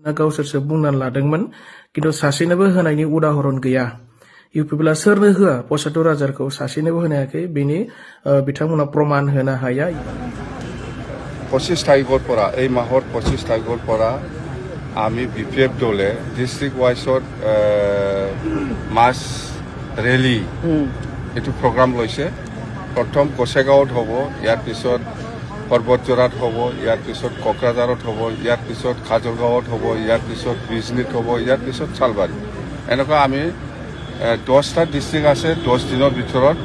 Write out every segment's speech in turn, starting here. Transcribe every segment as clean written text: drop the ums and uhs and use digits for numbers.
गावसोरसो बुंनानै लादोंमोन किन्तु सासेनोबो होनायनि उदाहरन गैया इउपिपिएलआ सोरनो होआ ৭৫,০০০खौ सासेनोबो होनो हायाखै बेनि बिथांमोना प्रमाण होनो हाया ২৫ তাৰিখৰ পৰা এই মাহৰ ২৫ তাৰিখৰ পৰা আমি বিপিএফ দলে ডিষ্ট্ৰিক্ট ৱাইজত মাছ ৰেলী এইটো প্ৰগ্ৰাম লৈছে প্ৰথম কোচেগাঁৱত হ'ব ইয়াৰ পিছত পৰ্বতজোৰাত হ'ব ইয়াৰ পিছত কোকৰাঝাৰত হ'ব ইয়াৰ পিছত খাজলগাঁৱত হ'ব ইয়াৰ পিছত বিজনীত হ'ব ইয়াৰ পিছত চালবাৰী এনেকুৱা আমি 10টা ডিষ্ট্ৰিক্ট আছে 10 দিনৰ ভিতৰত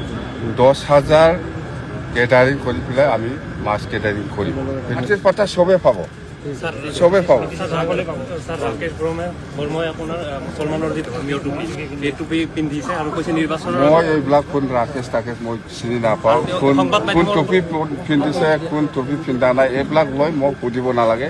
10,০০০ কেটাৰিং কৰি পেলাই আমি মাছ কেটাৰিং কৰিম মাটিৰ পাতা চবেই পাব চবেই পাব স্যার রাকেশ বর্মাই আপোনাৰ মুছলমানৰ যি ধৰ্মীয় টুপি এই টুপি পিন্ধিছে আৰু কৈছে নিৰ্বাচনৰ মই এইবিলাক কোন ৰাকেশ মই চিনি নাপাওঁ কোন টুপি পিন্ধিছে কোন টুপি পিন্ধা নাই এইবিলাক লৈ মোক সুধিব নালাগে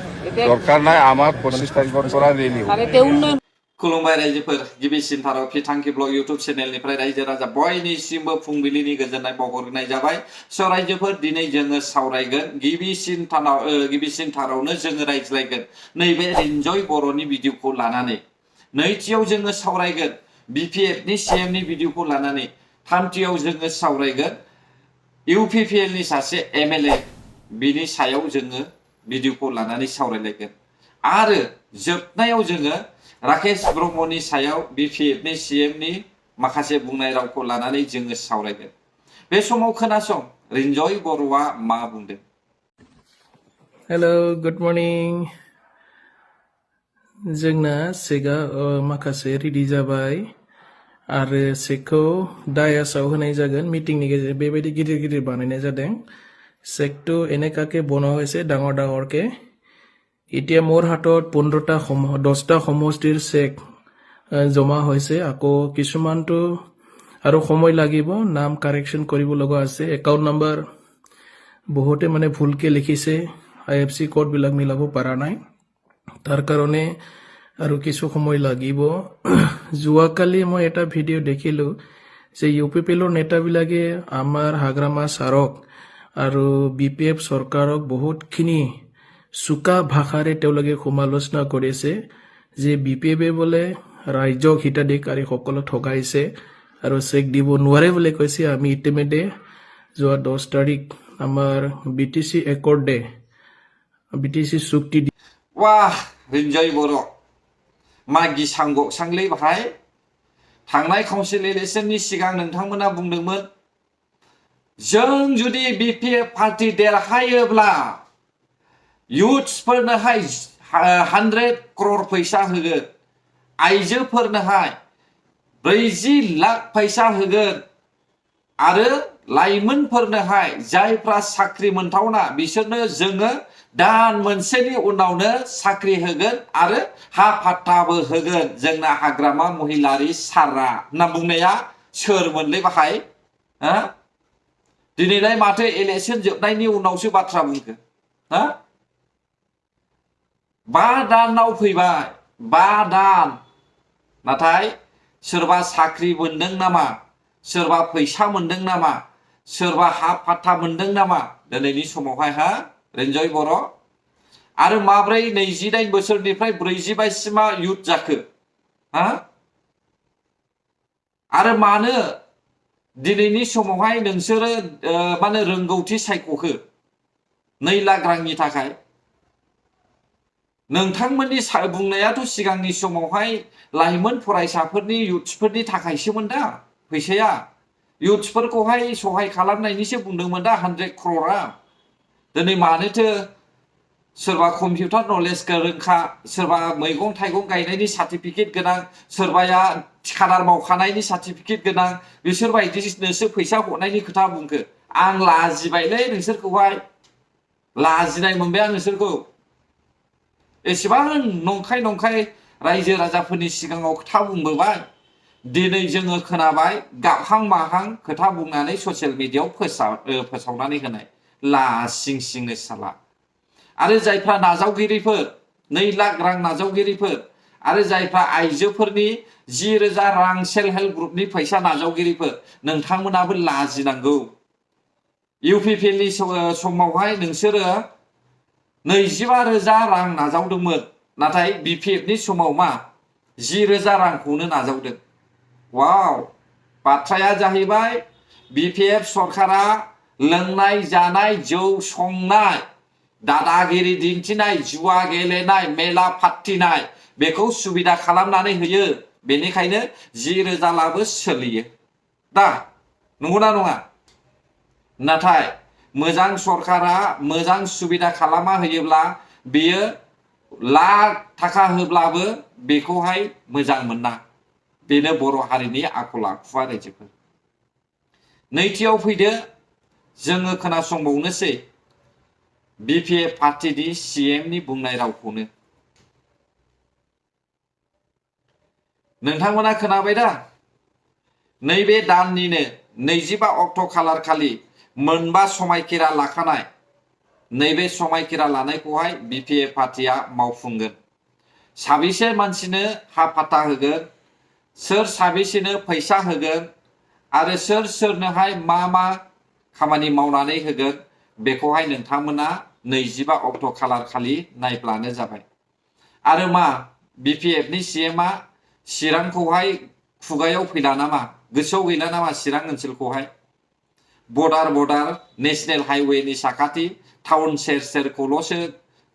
দৰকাৰ নাই আমাৰ 25 তাৰিখৰ পৰা ৰেলী হ'ব खुलुमबाय रायजोफोर गिबिसिन थाराव फिथांखि ब्लग इउट्यूब चेनेलनिफ्राय रायजो राजा बयनिसिमबो फुंबिलिनि गोजोननाय बावहरनाय जाबाय स' रायजोफोर दिनै जोङो सावरायगोन गिबिसिन थारावनो जोङो रायज्लायगोन नैबे एन्जय बर'नि भिडिअखौ लानानै नैथियाव जोङो सावरायगोन बिपिएफनि सिएमनि भिडिअखौ लानानै थामथियाव जोङो सावरायगोन इउपिपिएलनि सासे एमएलए बिनि सायाव जोङो भिडिअखौ लानानै सावरायलायगोन आरो जोबनायाव जोङो राकेश ब्रह्मनि सायाव बिपिएफनि सिएमनि माखासे बुंनाय रावखौ लानानै जोङो सावरायगोन बे समाव खोनासं रिन्जय बर'आ मा बुंदों हेलो गुड मर्निं जोंना सेगा माखासे रेडि जाबाय आरो सेकखौ डायासआव होनाय जागोन मिटिंनि गेजेरजों बेबायदि गिदिर गिदिर बानायनाय जादों सेकটো এনেকাকে বনোৱা হৈছে ডাঙৰ ডাঙৰকে এতিয়া মোৰ হাতত 10টা সমষ্টিৰ চেক জমা হৈছে আকৌ কিছুমানটো আৰু সময় লাগিব নাম কাৰেকশ্যন কৰিব লগা আছে একাউণ্ট নাম্বাৰ বহুতে মানে ভুলকে লিখিছে আইএফসি কোড বিলাক মিলাব পৰা নাই তাৰ কাৰণে আৰু কিছু সময় লাগিব যোৱাকালি মই এটা ভিডিঅ' দেখিলো যে ইউপিপিএলৰ নেতাবিলাকে আমাৰ হাগ্ৰামা সাৰক আৰু বিপিএফ চৰকাৰক বহুতখিনি চুকা ভাষাৰে তেওঁলোকে সমালোচনা কৰিছে যে বিপিএফে বোলে ৰাজ্যক হিতাধিকাৰীসকলক ঠগাইছে আৰু চেক দিব নোৱাৰে বুলি কৈছে আমি ইতিমধ্যে যোৱা 10 তাৰিখ আমাৰ বিটিসি একৰ্ডে বিটিসি চুক্তি वाह रिन्जय बर' मा गिसांग' सांलै बाहाय थांनाय काउन्सिल इलेक्शननि सिगां नोंथांमोना बुंदोंमोन जों जुदि बिपिएफ पार्टी देरहायोब्ला युथ्सफोरनोहाय 100 crore फैसा होगोन आइजोफोरनोहाय 40 लाख फैसा होगोन आरो लाइमोनफोरनोहाय जायफ्रा साख्रि मोनथावना बिसोरनो जोङो दान मोनसेनि उनावनो साख्रि होगोन आरो हा फाट्टाबो होगोन जोंना हाग्रामा महिलारि सारा होनना बुंनाया सोरमोनलै बाहाय दिनैलाय माथो इलेक्शन जोबनायनि उनावसो बाथ्रा बुंखो 5 दानाव फैबाय 5 दान नाथाय सोरबा साख्रि मोनदों नामा सोरबा फैसा मोनदों नामा सोरबा हा फाट्टा मोनदों नामा दिनैनि समावहाय रिन्जय बर' आरो माब्रै 28 बोसोरनिफ्राय 45 सिमा युथ जाखो आरो मानो दिनैनि समावहाय नोंसोरो माने रोंगौथि सायख'खो 2 लाख रांनि थाखाय नोंथांमोननि बुंनायाथ' सिगांनि समावहाय लाइमोन फरायसाफोरनि युथ्सफोरनि थाखायसोमोन दा फैसाया युथ्सफोरखौहाय सहाय खालामनायनिसो बुंदोंमोन दा 100 crore दिनै मानोथो सोरबा कम्पिउटार नलेज गोरोंखा सोरबा मैगं थाइगं गायनायनि सार्टिफिकेट गोनां सोरबाया थिखादार मावखानायनि सार्टिफिकेट गोनां बिसोरबायदिनोसो फैसा हरनायनि खोथा बुंखो आं लाजिबायलै नोंसोरखौहाय लाजिनाय मोनबाय आं नोंसोरखौ एसेबां नंखाय रायजो राजाफोरनि सिगाङाव खोथा बुंबोबाय दिनै जोङो खोनाबाय गाबहां माहां खोथा बुंनानै ससियेल मिडियायाव फोसावनानै होनाय लासिंसिंनो साला आरो जायफ्रा नाजावगिरिफोर 2 लाख रां नाजावगिरिफोर आरो जायफ्रा आइजोफोरनि 10,000 रां सेल्फ हेल्प ग्रुपनि फैसा नाजावगिरिफोर नोंथांमोनाबो लाजिनांगौ इउपिपिएलनि समावहाय नोंसोरो 25,000 रां नाजावदोंमोन नाथाय BPF नि समाव मा 10,000 रांखौनो नाजावदों। वाव बाथ्राया जाहैबाय BPF सरकारा लोंनाय जानाय जौ संनाय दादागिरि दिन्थिनाय जुवा गेलेनाय मेला फाथिनाय बेखौ सुबिदा खालामनानै होयो। बेनिखायनो 10,000 लाबो सोलियो दा नंगौना नङा? नाथाय मोजां सरकारा मोजां सुबिदा खालामा होयोब्ला बियो लाख थाखा होब्लाबो बेखौहाय मोजां मोना। बेनो बर' हारिनि आखल आखुआ रायजोफोर। नैथियाव फैदो जोङो खोनासंबावनोसै BPF पार्टीनि CM नि बुंनाय रावखौनो। नोंथांमोना खोनाबाय दा? नैबे दाननिनो 25 अक्ट' खालार खालि मोनबा समायखिरा लाखानाय नैबे समायखिरा लानायखौहाय BPF पार्टीया मावफुंगोन। साबेसे मानसिनो हा फाता होगोन, सोर साबेसेनो फैसा होगोन आरो सोर सोरनोहाय मा मा खामानि मावनानै होगोन बेखौहाय नोंथांमोना 25 अक्ट' खालार खालि नायब्लानो जाबाय। आरो मा BPF नि CMआ चिरांखौहाय खुगायाव फैला नामा, गोसोआव गैला नामा चिरां ओनसोलखौहाय? बर्डार नेशनेल हाइवेनि साखाथि टाउन सेर सेरखौल'सो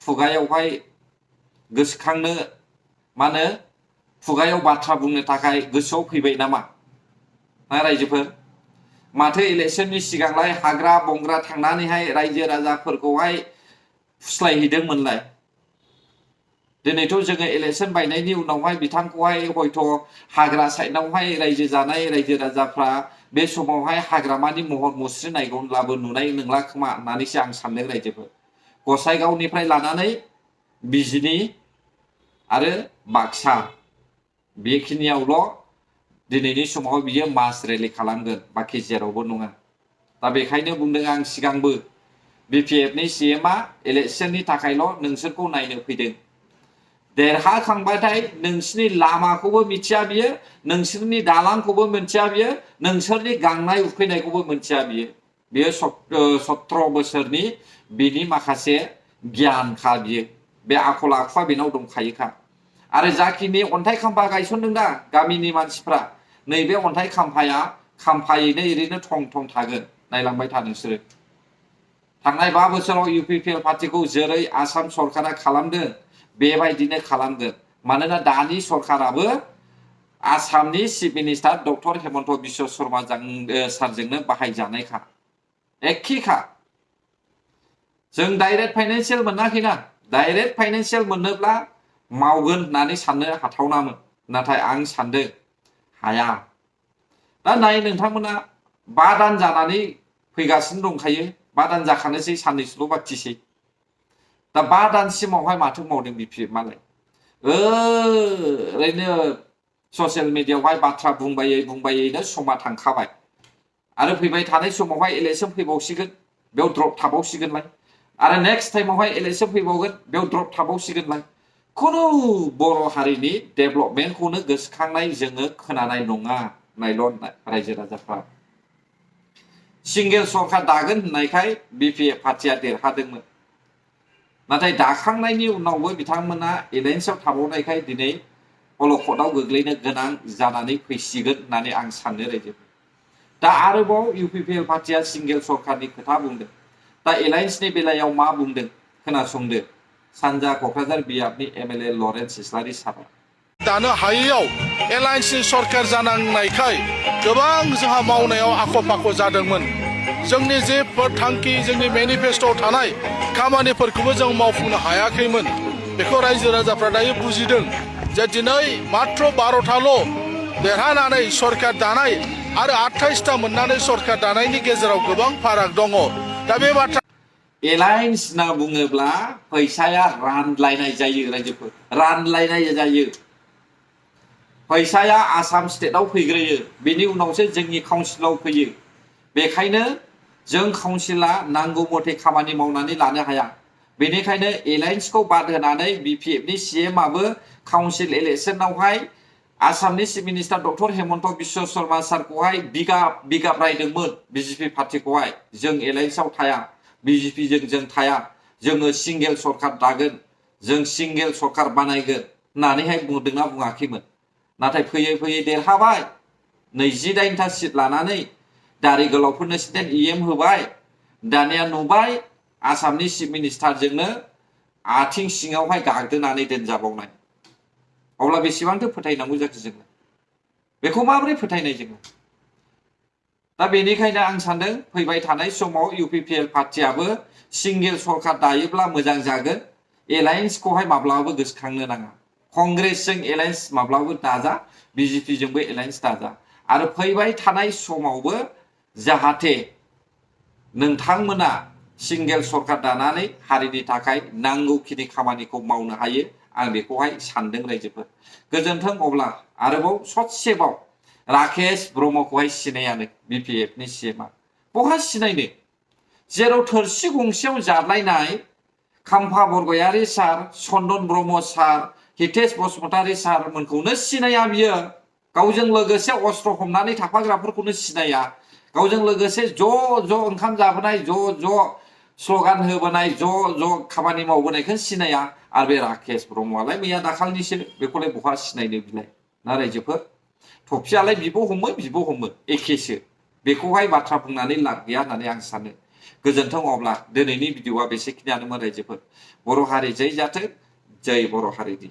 खुगायावहाय गोसोखांनो मानो खुगायाव बाथ्रा बुंनो थाखाय गोसोआव फैबाय नामा रायजोफोर? माथो इलेक्शननि सिगांलाय हाग्रा बंग्रा थांनानैहाय रायजो राजाफोरखौहाय फुस्लायहैदोंमोनलाय। दिनैथ' जोङो इलेक्शन बायनायनि उनावहाय बिथांखौहाय हयथ' हाग्रा साइडआवहाय रायजो जानाय रायजो राजाफ्रा बे समावहाय हाग्रामानि महर मुस्रि नायगौब्लाबो नुनाय नंला खोमा होननानैसो आं सानदों रायजोफोर। गसाइगावनिफ्राय लानानै बिजिनी आरो बाक्सा बेखिनियावल' दिनैनि समाव बियो मास रेलि खालामगोन, बाखि जेरावबो नङा। दा बेखायनो बुंदों आं सिगांबो BPF नि CMआ इलेक्शननि थाखायल' नोंसोरखौ नायनो फैदों। देरहाखांबाथाय नोंसिनि लामाखौबो मिथिया बियो, नोंसोरनि दालांखौबो मिथिया बियो, नोंसोरनि गांनाय उखैनायखौबो मिथिया बियो। बियो 17 बोसोरनि बिनि माखासे गियानखा बियो। बे आखल आखुआ बेनाव दंखायोखा। आरो जाखिनि अन्थाइ खाम्फा गायसनदों दा गामिनि मानसिफ्रा, नैबे अन्थाइ खाम्फाया खाम्फायैनो ओरैनो थं थं थागोन। नायलांबाय था नोंसोरो। थांनाय 5 बोसोराव UPPL पार्टीखौ जेरै आसाम सरकारा खालामदों बेबायदिनो खालामगोन। मानोना दानि सरकाराबो आसामनि chief minister doctor Himanta Biswa Sarma सारजोंनो बाहायजानायखा, एखेखा। जों डाइरेक्ट फाइनेन्सियेल मोनाखैना, डाइरेक्ट फाइनेन्सियेल मोनोब्ला मावगोन होननानै साननो हाथावनामोन। नाथाय आं सानदों हाया। दा नाय नोंथांमोना 5 दान जानानै फैगासिनो दंखायो, 5 दान जाखानोसै, साननैसोल' बाखिसै। दा 5 दानसिमावहाय माथो मावदों BPF मालाय? ओरैनो ससियेल मिडियायावहाय बाथ्रा बुंबायैनो समा थांखाबाय। आरो फैबाय थानाय समावहाय इलेक्शन फैबावसिगोन, बेयाव ड्रप थाबावसिगोनलाय। आरो नेक्स्ट टाइमावहाय इलेक्शन फैबावगोन, बेयाव ड्रप थाबावसिगोनलाय। खुनु बर' हारिनि डेभेलपमेन्टखौनो गोसोखांनाय जोङो खोनानाय नङा नायल' रायजो राजाफ्रा। सिंगेल सरकार दागोन होननायखाय BPF पार्टीया देरहादोंमोन। नाथाय दाखांनायनि उनावबो बिथांमोना एलायन्सआव थाबावनायखाय दिनै अलखदाव गोग्लैनो गोनां जानानै फैसिगोन होननानै आं साननो रायजोफोर। दा आरोबाव UPPL पार्टीया सिंगेल सरकारनि खोथा बुंदों। दा एलायन्सनि बेलायाव मा बुंदों खोनासंदो सानजा क'क्राझार बियाबनि MLA लरेन्स इस्लारि सारा। दानो हायैयाव एलायन्सनि सरकार जानांनायखाय गोबां जोंहा मावनायाव आख' फाख' जादोंमोन। जोंनि जे थांखि, जोंनि मेनिफेस्ट'आव थानाय खामानिफोरखौबो जों मावफुंनो हायाखैमोन। बेखौ रायजो राजाफ्रा दायो बुजिदों जे दिनै मात्र 12थाल' देरहानानै सरकार दानाय आरो 28टा मोननानै सरकार दानायनि गेजेराव गोबां फाराग दङ। दा बे बाथ्रा एलायन्स होनना बुङोब्ला फैसाया रानलायनाय जायो रायजोफोर, रानलायनाय जायो। फैसाया आसाम स्टेटआव फैग्रोयो, बेनि उनावसो जोंनि काउन्सिलाव फैयो। बेखायनो जों काउन्सिला नांगौ मथे खामानि मावनानै लानो हाया। बेनिखायनो एलायन्सखौ बाद होनानै BPF नि CMआबो काउन्सिल इलेक्शनावहाय आसामनि chief minister doctor Himanta Biswa Sarma सारखौहाय बिगाब रायदोंमोन BJP पार्टीखौहाय। जों एलायन्सआव थाया, BJP जों थाया, जोङो सिंगेल सरकार दागोन, जों सिंगेल सरकार बानायगोन होननानैहाय बुंदोंना बुङाखैमोन नाथाय फैयै फैयै देरहाबाय 28टा सिट लानानै दारि गोलावफोरनो स्टेट EM होबाय दानिया नुबाय आसामनि चिफ मिनिस्टारजोंनो आथिं सिङावहाय गागदोनानै दोनजाबावनाय अब्ला बेसेबांथो फोथायनांगौ जाखो जोङो बेखौ माबोरै फोथायनाय जोङो दा बेनिखायनो आं सानदों फैबाय थानाय समाव UPPL पार्टियाबो सिंगेल सरकार दायोब्ला मोजां जागोन एलायन्सखौहाय माब्लाबाबो गोसोखांनो नाङा कंग्रेसजों एलायन्स माब्लाबाबो दाजा BJPजोंबो एलायन्स दाजा आरो फैबाय थानाय समावबो जाहाथे नोंथांमोना सिंगेल सरकार दानानै हारिनि थाखाय नांगौखिनि खामानिखौ मावनो हायो आं बेखौहाय सानदों रायजोफोर गोजोन्थों अब्ला आरोबाव ससेबाव राकेश ब्रह्मखौहाय सिनायानो BPFनि CMआ बहा सिनायनो जेराव थोरसि गंसेयाव जादलायनाय खाम्फा बरगयारी सार चन्दन ब्रह्म सार हितेश बसुमतारी सार मोनखौनो सिनाया बियो गावजों लोगोसे अस्त्र हमनानै थाफाग्राफोरखौनो सिनाया गावजों लोगोसे ज' ओंखाम जाबोनाय ज' स्लगान होबोनाय ज' खामानि मावबोनायखौ सिनाया आरो बे राकेश ब्रह्मआलाय मैया दाखालिनिसो बेखौलाय बहा सिनायनो बिलाय ना रायजोफोर थफियालाय बिबो हमो एखेसो बेखौहाय बाथ्रा बुंनानै लाब गैया होननानै आं सानो गोजोन्थों अब्ला दिनैनि भिडिअआ बेसेखिनियानोमोन रायजोफोर बर' हारि जै जाथों जै बर' हारिनि